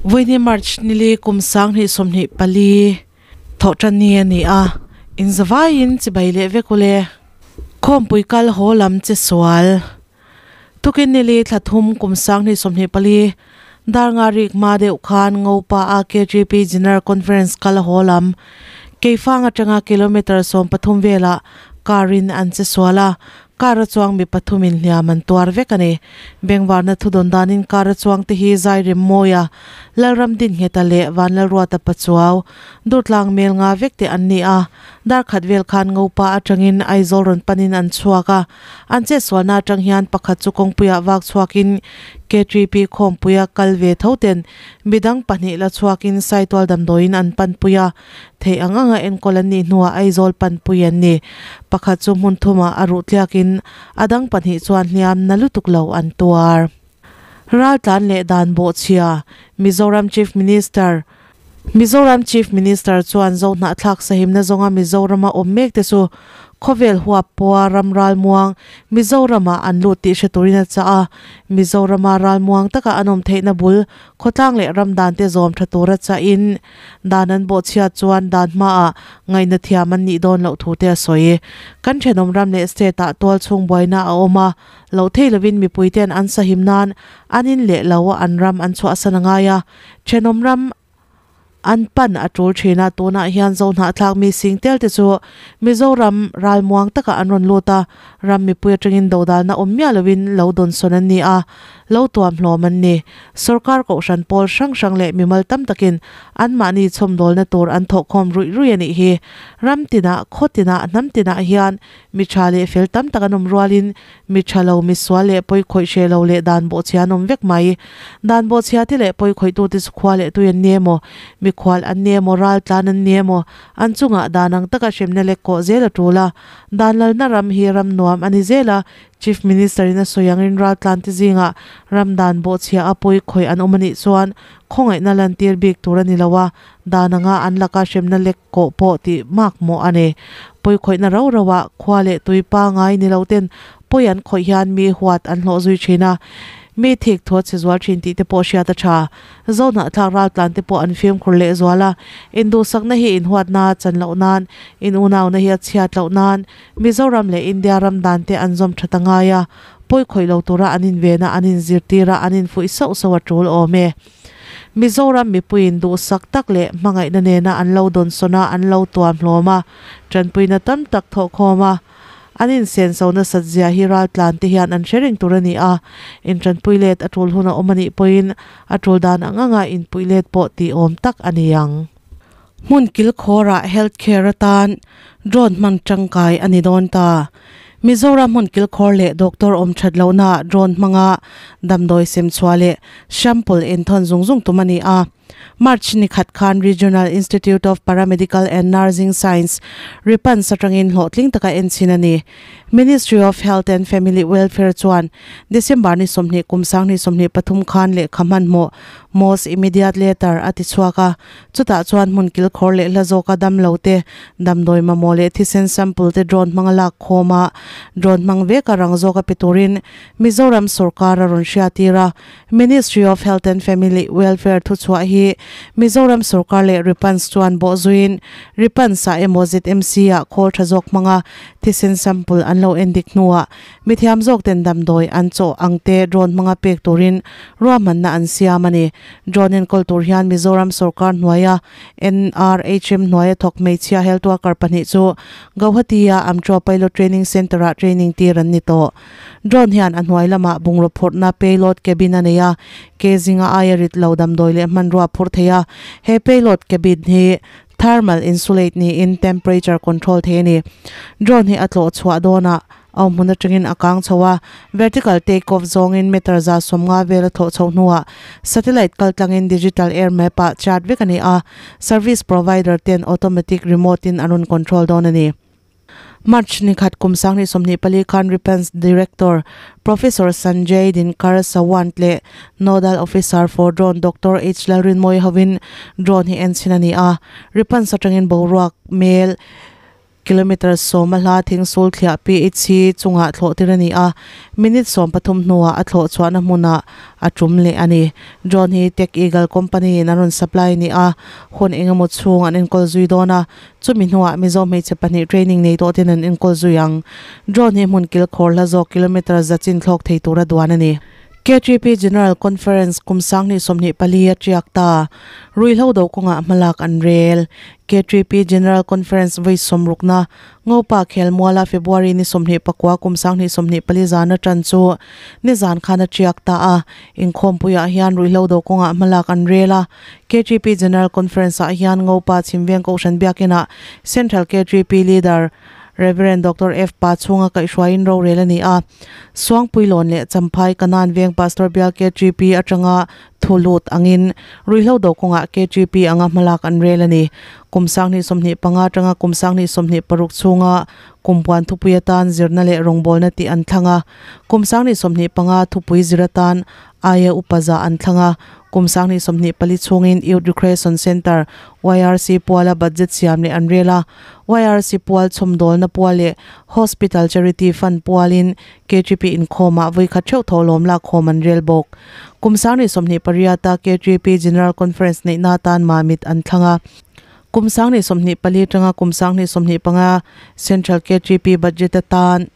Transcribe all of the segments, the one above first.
Vawiini March nili kum 2024 thawhtanni a ni a, inzavaiin chibai leh vek ule. Khawmpui kal haw lam che sual. Tukin nili thla thum kum 2024 dar nga rik hma deuh khan Ngopa a KGP General Conference kal haw lam Keifang atanga kilometre 13 velah car in an che sual a, Car a chuang mi pathumin hliam an tuar vek a ni. Bengvarna thudawn danin car a chuangte hi Zairem Mawia, Lalram Dinnghet-a leh Vanlalruata Pachuau, Durtlang mel nga vek te an ni a. Dar khat vel khan Ngopa atangin Aizawl rawn panin an chhuak a. An chetsualna atang hian pakhat chu kawngpuiah vak chhuakin KTP khawmpuia kal ve tho ten midang pahnih la chhuakin Saitual damdawiin an panpui a. Theih ang anga enkawl an nih hnuah Aizawl panpui an ni. Pakhat chu hmun thumah a ruh tliakin a dang pahnih chuan hliam na lutuk lo an tuar. Raltlan leh dan bawhchhia, Mizoram Chief Minister Mizoram Chief Minister chuan Zohnahthlak sahimna zawnga Mizorama awm mek te chu Khawvel huap pawha ram ralmuang Mizoramah an lut tih hre turin a chah a. Mizorama ralmuang taka an awm theihna bul khawtlang leh ram dan te zawm tha tura chahin Dan an bawhchhiat chuan dan hmaah ngaihna thiam an nih dawn loh thu te a sawi. Kan thenawm ram leh state ah tual chhung buaina a awm a, loh thei lovin mipui ten an sahim nan an in leh lo an ram an chhuahsan a ngai a, thenawm ram an pan a tul thin a, tunah hian Zohnahthlak mi sing tel te chu Mizoram ralmuang takah an rawn lut a, ram mipui atangin dodalna awm miah lovin lo dawnsawn an ni a. Lo tuam hlawm an ni. Sorkar kohhran pawl hrang hrang leh mimal tam takin anmahni chhawmdawlna tur an thawhkhawm ruih ruih a nih hi. Ram tinah, khaw tinah, hnam tinah hian mi tha leh fel tam tak an awm rualin mi tha lo, mi sual leh pawi khawih hreh lo leh dan bawhchhia an awm vek mai. Dan bawhchhia te leh pawi khawihtute chu khua leh tui an ni emaw, mikhual an ni emaw, raltlan an ni emaw, an chungah dan ang taka hremna lek kawh zel a tul a. Dan lalna ram hi ram nuam a ni zel a, Chief Minister in a sawi angin raltlante zingah ram dan bawhchhia a pawi khawih an awm a nih chuan khawngaihna lantir bik tur a ni lo a, dan anga an laka hremna lek kawh pawh tih mak mawh a ni. Pawi khawihna rau rauah khua leh tui pangai ni lo ten pawi an khawih hian mi huat an hlawh zui thin a, mi thik thu a chhe zual thin tih te pawh hriat a tha. Zohnahthlak raltlante pawh an fimkhur leh zual a, induhsakna hi inhuatna chan loh nan, in unauna hi a chhiat loh nan, Mizoram leh India ram dan te an zawm that a ngai a, pawi khawih lo tura an inven a, an inzirtir a, an infuih sauh sauh a tul awm e. Mizoram mipuiin duhsak tak leh hmangaihna nena an lo dawnsawn a, an lo tuam hlawm a, tanpuina tam tak thawhkhawm a, an insenso nasat zia hi raltlan te hian an hre reng tur a ni a, intanpui let a tul hun a awm a nih pawhin a tul dan ang anga inpuih let pawh tih awm tak a ni ang. Hmun kilkhawrah health care atan drone hman tangkai a ni dawn ta. Mizoram hmun kilkhawr leh doctor awm that lohnaah drone hmanga damdawi sem chhuah leh sample enthawn zung zung tum a ni a. March ni khat khan Regional Institute of Paramedical and Nursing Science, RIPANS, atangin hlawhtling taka enchhin a ni. Ministry of Health and Family Welfare chuan December ni 20 kum 2023 khan lehkha hmanhmawh, Most Immediate Letter, a ti chhuak a. Chutah chuan hmun kilkhawr leh hla zawka damlo te, damdawi mamawh leh thisen sample te drone hmanga lak khawm a, drone hmang veka rang zawka pe turin Mizoram sorkar a rawn hriattir a. Ministry of Health and Family Welfare thuchhuah hi Mizoram sorkar leh Ripans chuan bawhzuiin Ripans-ah emaw ZMC-ah khawl tha zawk hmanga thisen sample an lo endik hnuah Mithiam zawk ten damdawi an chawh ang te drone hmanga pek turin ruahmanna an siam a ni. Drone enkawl tur hian Mizoram sorkar hnuaia NRHM hnuaia thawk hmeichhia health worker pahnih chu Gauhati-a Amchaw Pilot Training Centre-ah training tir an ni tawh. Drone hian a hnuai lamah bungraw phurhna payload cabin a nei a, ke zinga aia rit lo damdawi leh hmanrua a phur thei a. He payload cabin hi thermal insulate niin temperature control thei a ni. Drone hi a tlawh chhuah dawnah A awmhmun atangin a kang chho a, vertical take off zawngin meter 150 vel a thawh chhoh hnuah satellite kal tlangin digital air map ah chart vek a ni a, service provider ten automatic remote in an rawn control dawn a ni. March ni khat kum 2024 khan Ripans Director Professor Sanjay Dinkar Sawant leh Nodal Officer for Drone Doctor H Lalrinmawii hovin drone hi en chhin a ni a, Ripans atangin boruak, mail, Kilometre sawm a hla thingsul thliah PHC chungah thlawh tir a ni a, minute 13 hnuah a thlawh chhuahna hmunah a tum leh a ni. Drone hi Tech Eagle company in an rawn supply a ni a, hun engemaw chhung an enkawl zui dawn a, chumi hnuah Mizo hmeichhe pahnih training nei tawh ten an enkawl zui ang. Drone hi hmun kilkhawr hla zawk kilometre za chin thlawk thei tura duan a ni. KTP General Conference kum 2024 a tiak ta. Ruihhlo do kawngah hmalak an rel. KTP General Conference vawi sawmrukna Ngopa Khelmuala February ni 29 kum 2024 zan atan chu nizan khan a tiak ta a. Inkhawmpuiah hian ruihhlo do kawngah hmalak an rel a. KTP General Conference ah hian Ngopa Chhimveng Kohhran Biakinah Central KTP Leader Rev. Doctor F. Pa chhunga kaihhruaiin rorel a ni a. Suangpuilawn leh Champhai Kanan Veng Pastor Bial KGP atanga thu lut angin ruihhlo do kawngah KGP anga hmalak an rel a ni. Kum 2025 atanga kum 2026 chhunga kumpuan thupui atan zirna leh rawngbawlna tih an thlang a. Kum 2025 thupui zir atan aia upa za an thlang a. Kum 2024 chhungin Youth Recreation Centre, YRC, puala budget siam leh an rel a. YRC pual chhawmdawlna pual leh Hospital Charity Fund pualin KTP inkhawmah vawi khat theuh thaw lawm lakkhawm an rel bawk. Kum 2028 a KTP General Conference neihna atan Mamit an thlang a. Kum 2024 atanga kum 2025 Central KTP budget atan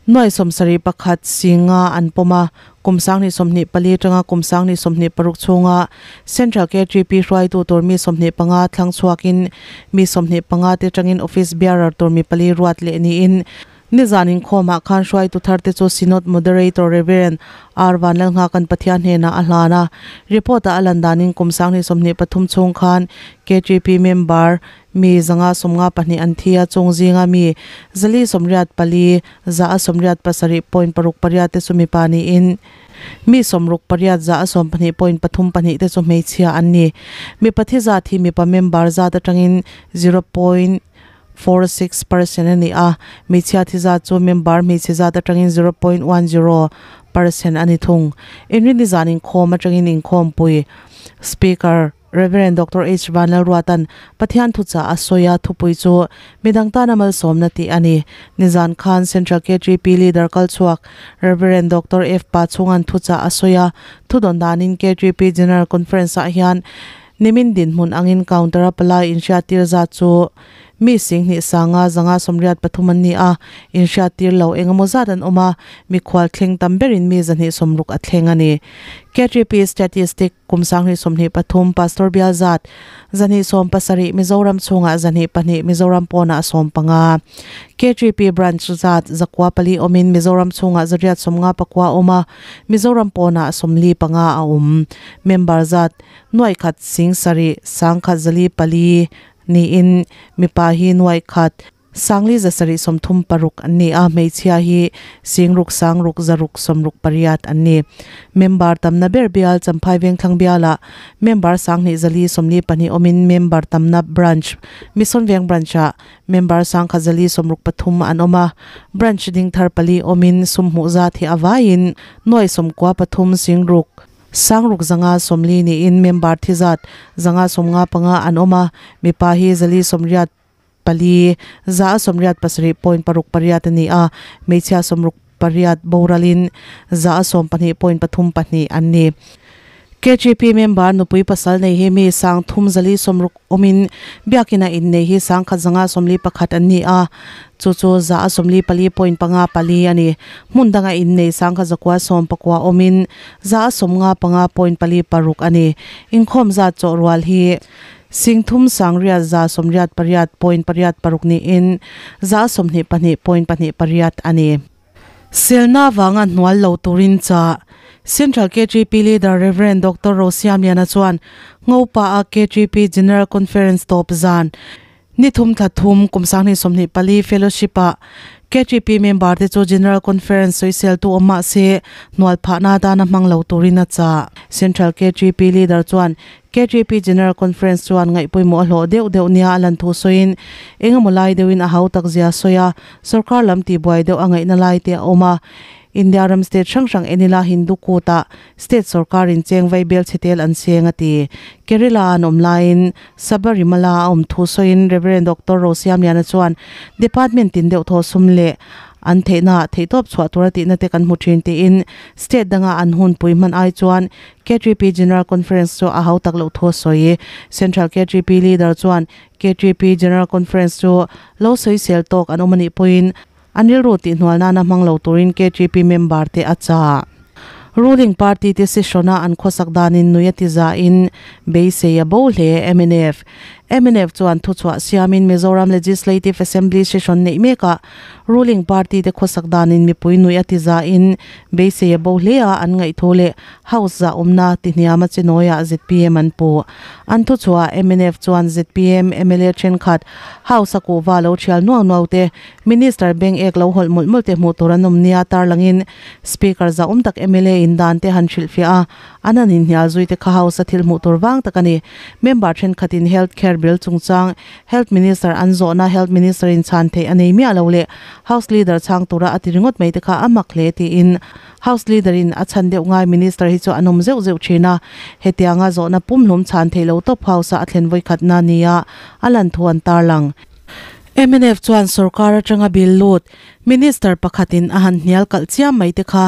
Nuai 71 singa an pawm a, kum 2024 atanga kum 2026 chhunga Central KTP hruaitu tur mi 25 thlang chhuakin mi 25 te atangin Office Bearer tur mi pali ruat leh niin nizan inkhawmah khan hruaitu thar te chu Synod Moderator Rev. R Vanlalnghakan Pathian hnenah a hlan a. Report-ah a lan danin kum 2023 chhung khan KTP member Mi 152 an thi a, chung zinga mi 484, 187.68 te chu mipa niin, mi 68, 12.32 te chu hmeichhia an ni. Mipa thi zat hi mipa member zat atangin 0.46 percent a ni a, hmeichhia thi zat chu member hmeichhe zat atangin 0.10 percent a ni thung. Inrinni zan inkhawm atangin inkhawmpui Speaker. Rev. Doctor H. Vanlalruata'n Pathian thuchah a sawi a, thupui chu midang tana malsawmna tih a ni. Nizan khan Central KTP Leader kalchhuak Rev. Doctor F. Pachhunga'n thuchah a sawi a, thudawn danin KTP General Conference-ah hian nimin dinhmun angin counter-a palai inhriattir zat chu Mi singhnih sanga 583 an ni a, inhriattir lo eng emaw zat an awm a, mikhual thleng tam berin mi 260 a thleng a ni. KTP Statistic, Kum 2023 Pastor Bial zat, 270 Mizoram chhungah 202 Mizoram pawnah 15. KTP Branch zat, 904 awmin Mizoram chhungah 159 a awm a, Mizoram pawnah 45 a awm. Member zat, nuaikhat 7 1,404 Niin, mipa hi nuaih khat, 4 736 an ni a, hmeichhia hi 6 6 6 68 an ni. Member tamna ber bial Champhai Vengthlang bialah member 2442 awmin member tamna branch Mission Veng branch-ah member 1163 an awm a, branch ding thar pali awmin sum hmuh zat hi a vaiin nuaih 93 6 640 niin member thi zat 195 an awm a, mipa hi 484, 187.68 a ni a, hmeichhia 68 boralin 12.32 an ni. KGP member nupui pasal nei hi mi 360 awmin biakina innei hi 1141 an ni a, chu chu 44.54 a ni. Hmun danga innei 1919 awmin 55.46 a ni. Inkhawm zat chawh rual hi 3988.86 niin 22.28 a ni. Selna vanga hnual lo turin chah Central KTP Leader Rev. Doctor Rosiamliana chuan Ngopa-a KTP General Conference tawp zan ni thum thla thum kum 2024 Fellowship-ah KTP member te chu General Conference sawiseltu awm mahse hnual phahna atana hmang lo turin a chah. Central KTP Leader chuan KTP General Conference chuan ngaihpawimawh a hlawh deuh deuh nia a lan thu sawiin engemaw lai deuhin a hau tak zia sawi a, Sorkar lam tihbuai deuh a ngaihna lai te a awm a. India ram state hrang hrang enila Hindu kutah state sorkarin cheng vaibel chhetel an seng a ti. Kerala an awm laiin Sabarimala a awm thu sawiin Rev. Doctor Rosiamliana chuan department tin deuh thaw sum leh an theihna theihtawp chhuah tura tihna te kan hmu thin tiin state danga an hunpui hman ai chuan KTP General Conference chu a hautak loh thu a sawi. Central KTP leader chuan KTP General Conference chu lo sawisel tawk an awm a nih pawhin an rilru tihhnual nana hmang lo turin KTP member te a chah. Ruling party te session-a an khawsak danin nui a ti zahin beisei a bo hle. Mnf mnf chuan thuchhuah siamin Mizoram Legislative Assembly session neih mekah ruling party te khawsak danin mipui nui a ti zahin beisei a bo hle a, an ngaihthu leh House zah awmna tihniam a chinawiah zpm an puh. An thuchhuah mnf chuan zpm mla thenkhat House a kuhva lo thial nuau nuau te, Minister beng ek lo hawlh mawlh mawlh te hmuh tur an awm nia tarlangin Speaker zah awm tak mla in dan te han hrilhfiah a, an han inhnial zui te kha House a thil hmuh tur vang tak a ni. Member thenkhatin Health Care Bill chungchang Health Minister an zawhna Health Minister in chhan theih a nei miah lo leh House Leader chhang tura a ti ringawt mai te kha a mak hle tiin House Leader in a chhan deuh ngai Minister hi chu an awm zeuh zeuh thin a, hetianga zawhna pumhlum chhan theih lo tawp House a a thlen vawikhatna nia a lan thu an tarlang. Mnf chuan sorkar atanga bill lut Minister pakhatin a han hnial kalh chiam mai te kha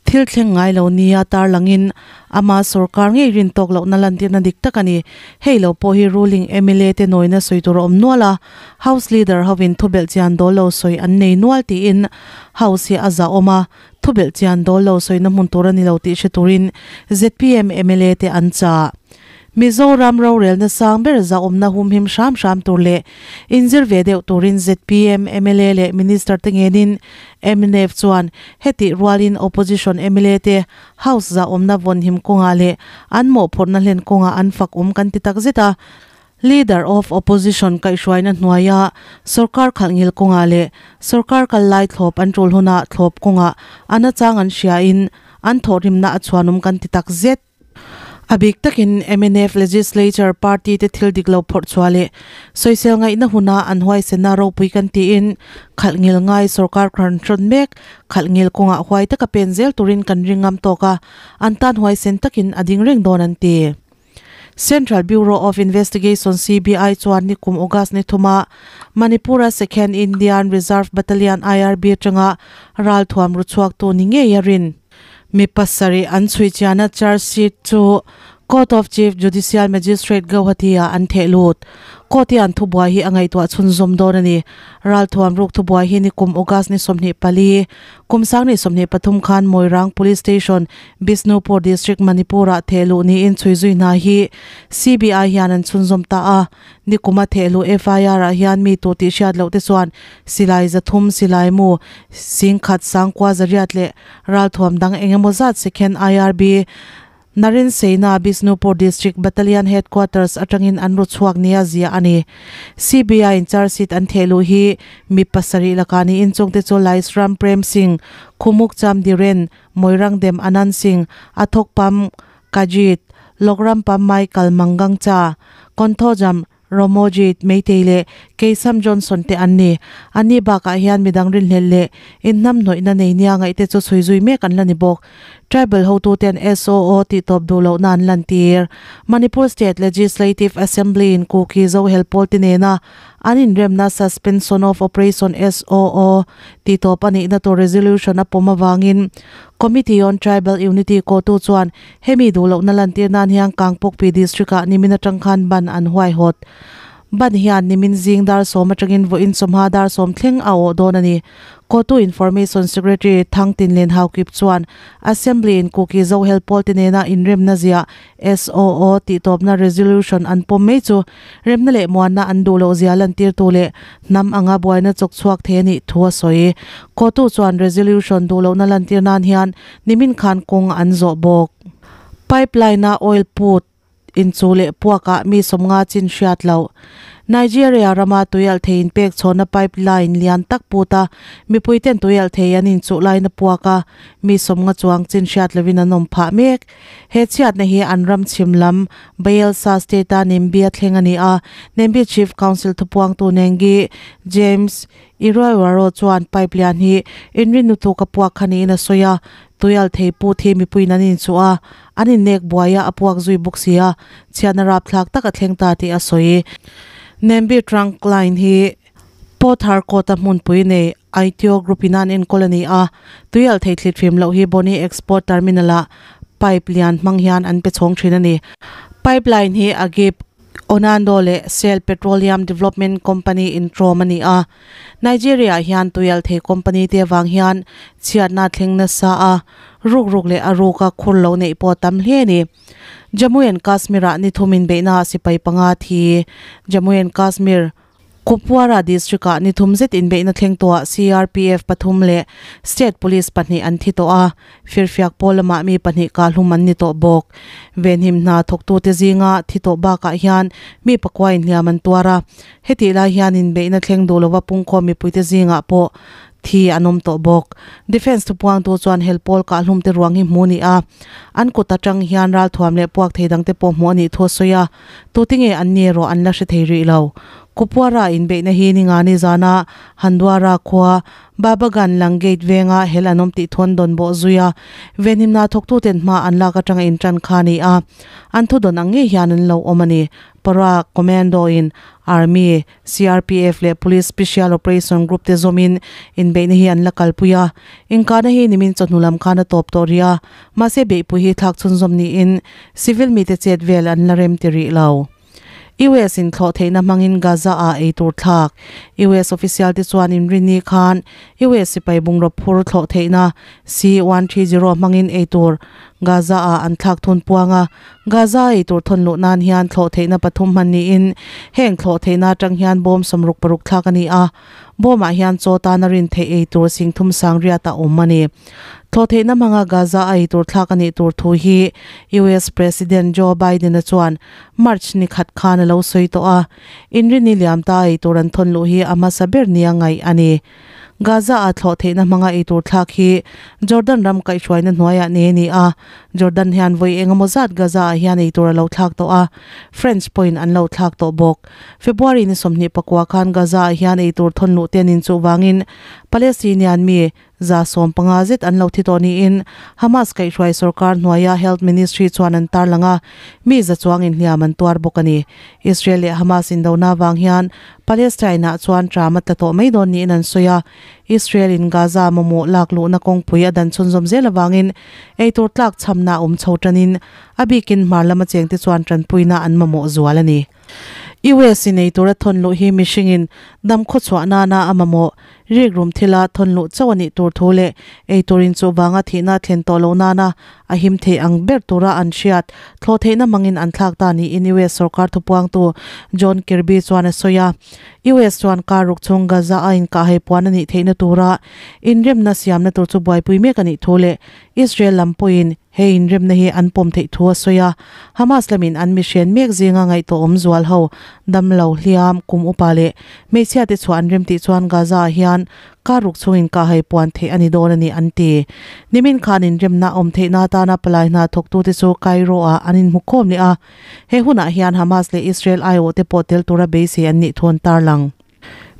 thil thleng ngai lo nia tarlangin ama sorkar ngei rin tawk lohna lantirna dik tak a ni. Hei lo pawh hi ruling mla te nawina sawi tur a awm nual a, House Leader hovin thubelh chian dawl lo sawi an nei nual tiin House hi a zahawm a, Thubelh chian dawl lo sawina hmun tur a ni lo tih hre turin zpm mla te an chah. Mizoram rorelna sang ber zahawmna humhim hram hram tur leh inzir ve deuh turin zpm mla leh Minister te ngenin mnf chuan hetih rualin Opposition mla te House zahawmna vawnhim kawngah leh an mawhphurhna hlen kawngah an fak awm kan ti takzet a. Leader of Opposition kaihhruaina hnuaia sorkar khalh ngil kawngah leh sorkar kal lai thlawp an tul hunah thlawp kawngah a nachang an hriain an thawhrimna a chhuanawm kan ti tak zet. A bik takin mnf Legislature Party te thil dik lo phawrh chhuah leh sawisel ngaihna huna an huaisenna ropui kan tiin khalh ngil ngai sorkar hran hrawn mek khalh ngil kawngah huai taka pen zel turin kan ring ngam tawk a, an tan huaisen takin a ding reng dawn an ti. Central Bureau of Investigation, CBI, chuan nikum August ni thuma Manipur-a Second Indian Reserve Battalion, IRB, atanga ralthuam ru chhuaktu ni ngei a rin. Mi pasarih an chhui chiana charge sheet chu Court of Chief Judicial Magistrate Guwahati-ah an theh lut. Court-i an thubuai hi a ngaihtuah chhunzawm dawn a ni. Ralthuam ruk thubuai hi nikum August ni 24, Kum 2023 khan Moirang Police Station, Bishnupur District, Manipur-ah thehluh niin chhuizui hna hi CBI hian an chhunzawm ta a. Nikuma thehluh FIR-ah hian mi tu tih hriat loh te chuan silai 300, silai mu, 10,000, 9000 zariat leh ralthuam dang eng emaw zat sekhen IRB, Narin Sena, Bishnupur District Battalion Headquarters atangin an ru chhuak nia ziah a ni. CBI in charge sheet an theh luh hi mi pasarih lakah niin chungte chu Laishram Prem Singh, Khumuk Cham Diren, Moirangdem Anand Singh, Athokpam Kajit, Lokrampam Michael Mangangcha, Konthojam Romojit, Meitei leh Keisam Johnson te an ni. Anni bakah hian midang rinhlelh leh inhnamhnawihna nei nia ngaihte chu chhui zui mek an la ni bawk. Tribal hotuten SOO tih tawp duh lohna an lantir. Manipur State Legislative Assembly in Kuki Zohel pawl te nena an inremna Suspension of Operation, SOO, tih tawp a nihna tur resolution a pawm avangin Committee on Tribal Unity kotu chuan Hemi duh lohna lantir nan hian Kangpokpi District-ah nimin atang khan ban an huaihawt. Ban hian nimin zing dar sawm atangin vawiin chawmha dar sawm thleng a awh dawn a ni. Kotu Information Secretary Thang Tinlen Haokip chuan Assembly in Kuki Zohel pawl te nena inremna ziah SOO tih tawpna resolution an pawm mai chu remna leh muanna an duh loh zia lantirtu leh hnam anga buaina chawk chhuak thei a nih thu a sawi. Kotu chuan resolution duh lohna lantir nan hian Nimin khan kawng an zawh bawk. Pipeline-a oil put inchu leh puakah mi 50 chin hriat loh. Nigeria rama tuialhthei inpek chhawnna pipeline lian tak put a, mipuiten tuialhthei an inchuh lain a puak a, mi sawmnga chuang chin hriat lovin an awm phah mek. He chhiatna hi an ram chhim lam Bayelsa State-a Nembi a thleng a ni a, Nembi Chief Council thupuangtu Nengi James Iroewaro chuan pipe lian hi inrinnu tuk a puak kha niin a sawi a, tuialhthei put hi mipuiin an inchuh a, an innek buai a, a puak zui bawk si a, chhiatna rapthlak tak a thleng ta tih a sawi. Nembi Trunk Line hi Port Harcourt-a hmunpui nei Aiteo Group in an enkawl a ni a, tuialhthei thlitfim loh hi Bonny Export Terminal-ah pipe lian hmang hian an pe chhawng thin a ni. Pipeline hi Agip, Onando leh Shell Petroleum Development Company intrawm a ni a. Nigeria-ah hian tuialhthei company te avang hian chhiatna a thleng nasa a, rukruk leh a ruka khur lo neih pawh a tam hle a ni. Jammu and Kashmir-ah ni thum inbeihnaah sipai panga thi. Jammu and Kashmir, Kupwara district-ah ni thum zet inbeihna thleng tawhah CRPF pathum leh state police pahnih an thi tawh a, firfiak pawl lamah mi pahnih kahhlum an ni tawh bawk. Venhim hna thawktute zinga thi tawh bakah hian mi pakua inhliam an tuar a, hetih lai hian inbeihna thleng duh lova pungkhawm mipuite zingah pawh Thi an awm tawh bawk. Defence thupuangtu chuan hel pawl kahhlum te ruang hi hmu a ni a, an kut atang hian ralthuam leh puak thei dangte pawh hmuh a nih thu a sawi a, tute nge an ni erawh an la hre thei rih lo. Kupwara inbeihna hi Ningani zana Handwara khua Babagan Lang Gate venga hel an awm tih thu an dawn bawh zui a, venhimna thawktuten hma an lak atanga intan kha a ni a, an thudawn ang ngei hian an lo awm a ni. Para Commando in Army CRPF leh Police Special Operation Group te zawmin inbeihna hi an la kalpui a, inkahna hi nimin chawhnu lam khan a tawp tawh rih a, mahse beihpui hi thlak chhunzawm niin civil mite chet vel an la rem ti rih lo. US in thlawh theihna hmangin Gaza ah ei tur thlak. US official te chuan inrinni khan US sipai bungraw phur thlawh theihna C-130 hmangin ei tur Gaza ah an thlak thun puang a, Gaza ei tur thawn luh nan hian thlawh theihna pathum hman niin heng thlawh theihna atang hian bawm 66 thlak a ni a, bawmah hian chaw tana rin theih ei tur singthum sangriat a awm a ni. Thlawh theihna hmanga Gaza a ei tur thlak a nih tur thu hi US President Joe Biden-a chuan March ni khat khan a lo sawi tawh a, inrinni liam ta ei tur an thawn luh hi a hmasa ber nia ngaih a ni. Gaza-a thlawh theihna hmanga ei tur thlak hi Jordan ram kaihhruaina hnuaiah nei a ni a, Jordan hian vawi eng emaw zat Gaza-ah hian ei tur a lo thlak tawh a, French pawhin an lo thlak tawh bawk. February ni 24 khan Gaza-ah hian ei tur thawn luh te an inchuh vangin Palestinian mi 150 zet an lo thi tawh niin Hamas kaihhruai sorkar hnuaia Health Ministry chuan an tarlang a, mi za chuang inhliam an tuar bawk a ni. Israel leh Hamas indona vang hian Palestine-ah chuan tram a tla tawh mai dawn niin an sawi a, Israel-in Gaza mamawh lak luhna kawngpui a dan chhunzawm zel avangin eitur tlak chhamna a awm chho tanin a bikin hmar lama chengte chuan tanpuina an mamawh zual a ni. US-in eitur a thawn luh hi mihringin dam khawchhuah nana a mamawh Rikrum thila thawn luh chauh a nih tur thu leh eitur inchuh vanga thihna thlen tawh loh nana a him thei ang ber tura an hriat thlawh theihna hmangin an thlak ta niin US sorkar thupuangtu John Kirby chuan a sawi a. US chuan kar ruk chhung Gaza a inkahhei puan a nih theihna tura inremna siamna tur chu buaipui mek a nih thu leh Israel lam pawhin Hei inremna hi an pawm theih thu a sawi a, Hamas lamin an mihren mek zinga ngaihtuah awm zual ho, damlo, hliam, kum upa leh hmeichhia te chhuah an rem tih chuan Gaza ah hian kar ruk chungin kahhai puan theih a ni dawn a ni an ti. Nimin khan inremna awm theihna atana palai hna thawktute chu Cairo ah an inhmukhawm leh a, he hunah hian Hamas leh Israel aiawh te pawh tel tura beisei an nih thu an tarlang.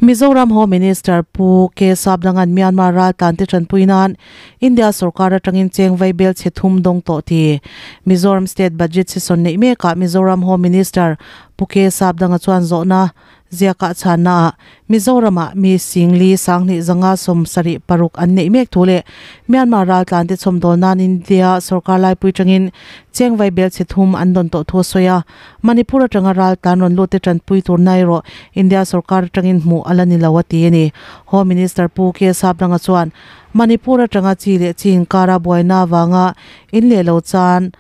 Mizoram Home Minister Pu K Sapdanga'n Myanmar raltlante tanpui nan India sorkar atangin cheng vaibel chhe thum dawng tawh ti. Mizoram State Budget season neih mekah Mizoram Home Minister Pu K Sapdanga chuan zawhna ziakah chhannaah Mizoramah mi singli sanghnih zanga 76 an neih mek thu leh Myanmar raltlante chhawmdawl nan India sorkar laipui tangin cheng vaibel chhe thum an dawn tawh thu a sawi a. Manipur atanga ral tlan rawn lut te tanpui tur na erawh India sorkar atangin hmuh a la ni lo a ti a ni. Home Minister Pu K Sapdanga chuan Manipur atanga chi leh chi inkara buaina avanga in leh lo chan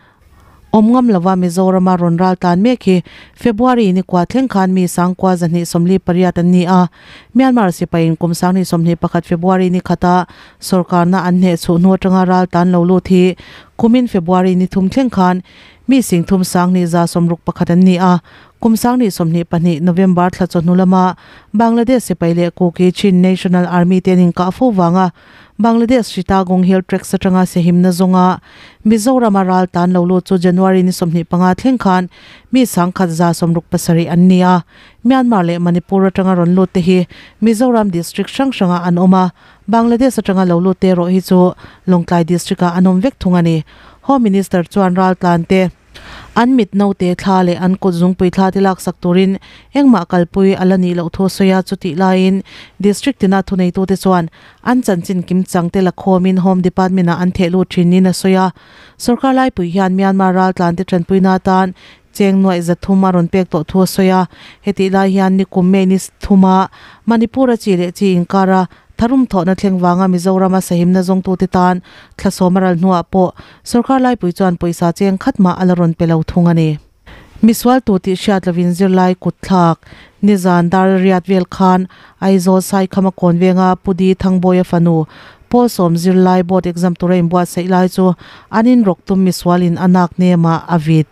awm ngam lova Mizorama rawn ral tlan mek hi February ni kua thleng khan mi sangkua 248 an ni a. Myanmar sipaiin kum 2021 February ni khata sorkarna an hnehchhuh hnu atanga ral tlan lo lut hi kumin February ni thum thleng khan Mi singthum 2161 an ni a, Kum 2022 November thla chawhnu lama Bangladesh sipai leh Kuki Chin National Army te an inkah fo vanga Bangladesh Chittagong Hill Tracts atanga sehimna zawnga Mizorama ral tan lo lut chu January ni 25 thleng khan mi 1167 an ni a. Myanmar leh Manipur atanga rawn lut te hi Mizoram district hrang hrangah an awm a, Bangladesh atanga lo lut te erawh hi chu Lawngtlai district ah an awm vek thung a ni. Home Minister chuan ral tlan te. An mit naute thla leh an kut zungpui thla te laksak turin engmah kalpui a la nih loh thu a sawi a, chutih laiin District tina thuneitute chuan an chanchin kimchang te la khawmin Home Department-ah an theh lut thin niin a sawi a. Sorkar laipui hian Myanmar raltlante tanpuina atan cheng nuaih 300 a rawn pek tawh thu a sawi a, hetih lai hian nikum May ni thuma Manipur-a chi leh chi inkara Tharum thawhna thleng vanga Mizorama sahimna zawngtute tan thla sawm a ral hnuah pawh sorkar laipui chuan pawisa cheng khat mah a la rawn pe lo thung a ni. Misual tu tih hriat lovin zirlai kut thlak nizan dar riat vel khan Aizawl Saikhama kawn venga Pu Di Thangbawia fanu Paul Sawm zirlai board exam tura inbuatsaih lai chu an inrawk tum misualin a nak nemah a vit.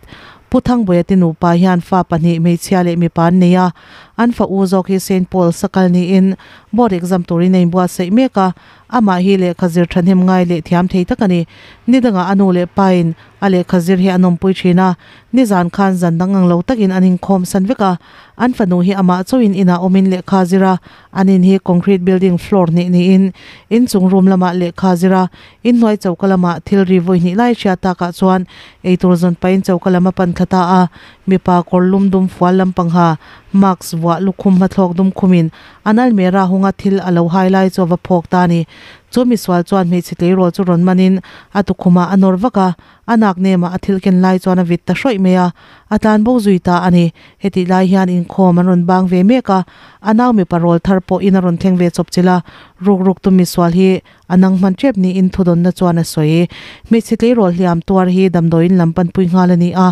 Pu Thangbuaia te nupa hian fa pahnih hmeichhia leh mipa an nei a, an fa u zawk hi Saint Paul sakal niin Board exam turin a inbuatsaih mek a, amah hi lehkha zir thahnem ngai leh thiam thei tak a ni. Ni dangah a nu leh pain a lehkha zir hi an awmpui thin a, nizan khan zan dang ang lo takin an inkhawm san vek a, an fanu hi amah chauhin inah awmin lehkha a zir a, an in hi concrete building floor hnih niin inchung room lamah lehkha a zir a, inhnuai choka lamah thil ri vawi hnih lai hriat takah chuan eitur zawn pahin choka lam a pan thla ta a, mipa kawr lum dum fual lampang ha mask vuah lukhum hmathlawk dum khumin An almera hunga thil a lo hai lai chu a va phawk ta a ni. Chu misual chuan hmeichhe tleirawl chu rawn manin a tukhumah a nawr vak a, a nak nemah a thil ken lai chuan a vit ta hrawih mai a, a tlan bo zui ta a ni. Hetih lai hian inkhawm an rawn bang ve mek a, a nau mipa rawl thar pawhin a rawn thleng ve chawp chilh a, ruk ruk tu misual hi a nang hman tep niin thudawnna chuan a sawi. Hmeichhe tleirawl hliam tuar hi damdawiin lam panpui nghal a ni a,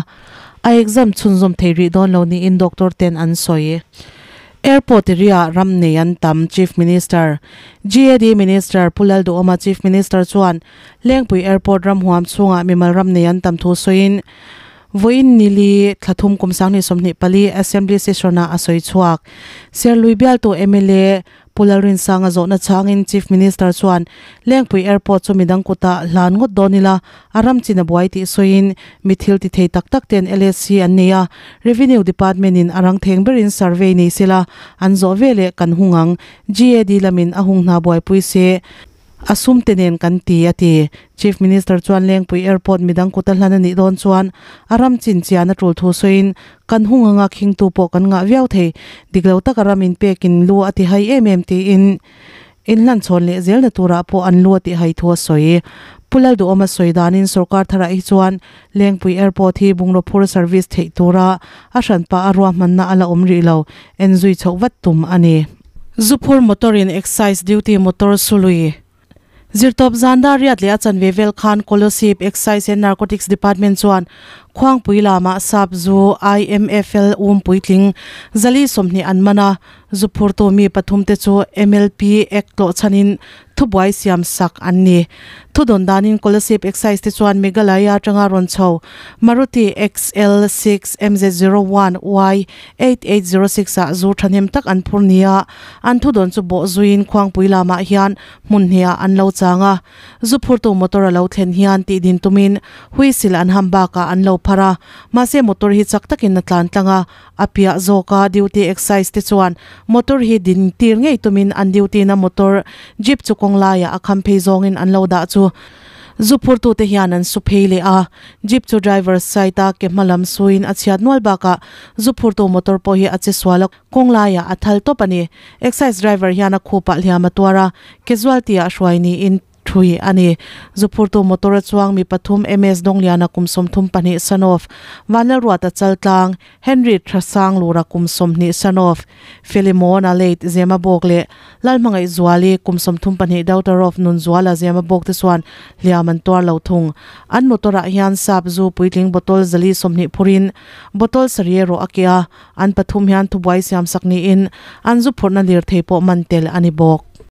a exam chhunzawm thei rih dawn lo niin doctor ten an sawi. Airport area ram nei an tam, Chief Minister. GAD Minister Pu Lalduhawma Chief Minister chuan Lengpui Airport ram huam chhungah mimal ram nei an tam thu sawiin vawiin nili thla thum kum 2024 Assembly Session-ah a sawi chhuak. Serlui bialtu mla Pu Lalrinsanga zawhna chhangin Chief Minister chuan Lengpui Airport chu midang kutah hlan ngawt dawn ila a ram chin a buai tih sawiin mi thil ti thei tak tak ten LSC an nei a, Revenue Department in a rang theng berin survey nei sela an zawh veleh kan hung ang, GAD lamin a hung hna buaipui se a sum te nen kan ti, a ti. Chief Minister chuan Lengpui Airport midang kuta hlan a nih dawn chuan a ram chin chian a tul thu sawiin kan hung anga khingtu pawh kan ngah viau thei, dik lo taka ram inpekin lu a ti hai em em tiin inhlan chhawn leh zelna turah pawh an lu a ti hai thu a sawi. Pu Lalduhawma sawi danin sorkar tharah hi chuan Lengpui Airport hi bungraw phur service theih tura a hranpah a ruahmanna a la awm rih lo, enzui chhoh vat tum a ni. Zuphur motor in excise duty motor sului Zirtawp zan dar riat leh a chanve vel khan Kolasib Excise and Narcotics Department chuan Khuangpui lamah sap zu IMFL um puitling zali 20 an man a, zu phurtu mi pathum te chu MLP Act tlawh chhanin thubuai siam sak an ni. Thudawn danin Kolasib Excise te chuan Meghalaya atanga rawn chho Maruti XL 6 MZ 01 Y 8806 ah zu thahnem tak an phur nia, an thudawn chu bawh zuiin Khuangpui lamah hian hmun hniah an lo chang a, zu phurtu motor a lo thlen hian tih din tumin whistle an ham bakah an lo phar a, mahse motor hi chak takin a tlan tlang a, a piah zawka duty excise te chuan motor hi din tir ngei tumin an duty na motor jeep chu kawng laiah a kham phei zawngin an lo dah chu zu phurtute hian an su phei leh a, jeep chu driver side a ke hma lam suiin a chhiat nual bakah zu phurtu motor pawh hi a che sual a. Kawng laiah a thal tawp a ni. Excise driver hian a khupah hliam a tuar a, casualty ah hruai niin thui a ni. Zu phurtu motor a chuang mi pathum MS Dawngliana kum 32 son of Vanlalruata Chaltlang, Henry Thasang Lura kum 20 son of Philemona late Zemabawk leh Lalhmangaihzuali kum 32 daughter of Nunzuala Zemabawk te chuan hliam an tuar lo thung. An motor ah hian sap zu puitling bottle 420 phurin bottle sarih erawh a keh a, An pathum hian thubuai siamsak niin an zu phurhna lirthei pawh man tel a ni bawk.